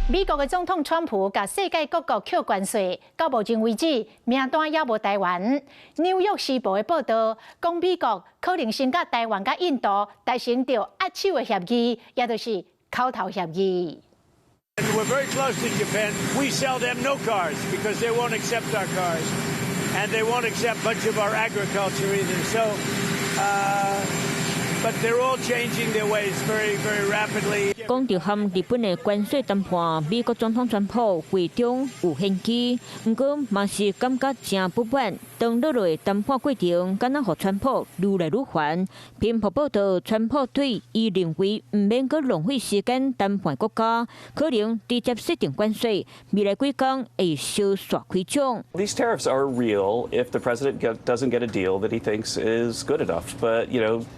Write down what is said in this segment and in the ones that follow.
美國的總統川普共世界各國扣關稅，到目前為止名單猶無台灣。紐約時報的報道講，美國可能先佮台灣佮印度達成著握手的協議，也就是口頭協議。 We're very close to Japan. We sell them no cars because they won't accept our cars, and they won't accept much of our agriculture either. So, but they're all changing their ways very, very rapidly. 講著和日本的關稅談判，美國總統川普話中有玄機，毋過嘛是感覺誠不滿。當落來談判過程，敢若予川普愈來愈煩。彭博報道，川普對伊認為毋免閣浪費時間談判國家，可能直接設定關稅，未來幾工會相紲開獎。 These tariffs are real if the president doesn't get a deal that he thinks is good enough. But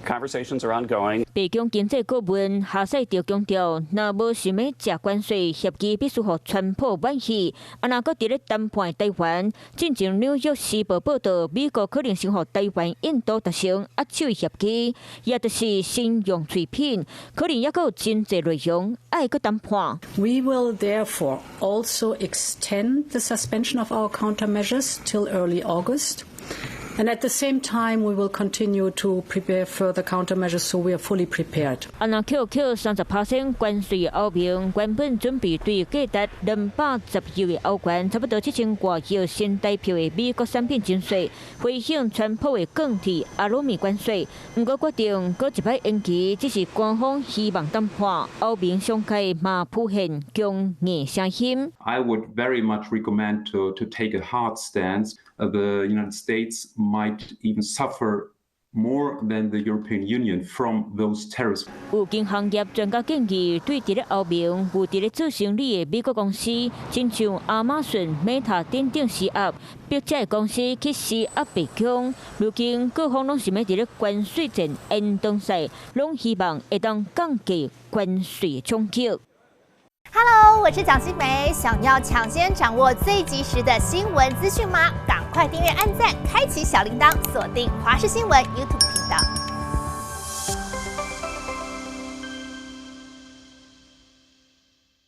conversations are ongoing. 白宮經濟顧問哈賽特強調，若無想欲食關稅協議，必須予川普滿意。啊，若閣佇咧談判台灣，進前紐約時報報道，美國可能先予台灣、印度達成握手協議，也就是信用脆片，可能猶閣有真濟內容愛閣談判。 We will therefore also extend the suspension of our countermeasures till early August. And at the same time, we will continue to prepare further countermeasures, so we are fully prepared. 啊，若扣扣30%關稅，歐盟原本準備對價值210億的歐元，差不多7000外億新台幣的美國產品徵稅，回應川普的鋼鐵、阿魯米關稅。毋過決定閣一擺延期，只是官方希望談判。歐盟商界嘛浮現強硬聲音。 I would very much recommend to take a hard stance. The United States might even suffer more than the European Union from those tariffs. 有銀行業專家建議，對佇咧歐盟有佇咧做生理的美國公司，親像亞馬遜、Meta 等等施壓，逼這个公司去施壓白宮。如今各方攏想欲佇咧關稅戰延長賽，攏希望會當降低關稅衝擊。 Hello，我是蔣新梅，想要搶先掌握最及時的新聞資訊嗎？趕快訂閱、按讚、開啟小鈴鐺，鎖定華視新聞 YouTube 頻道。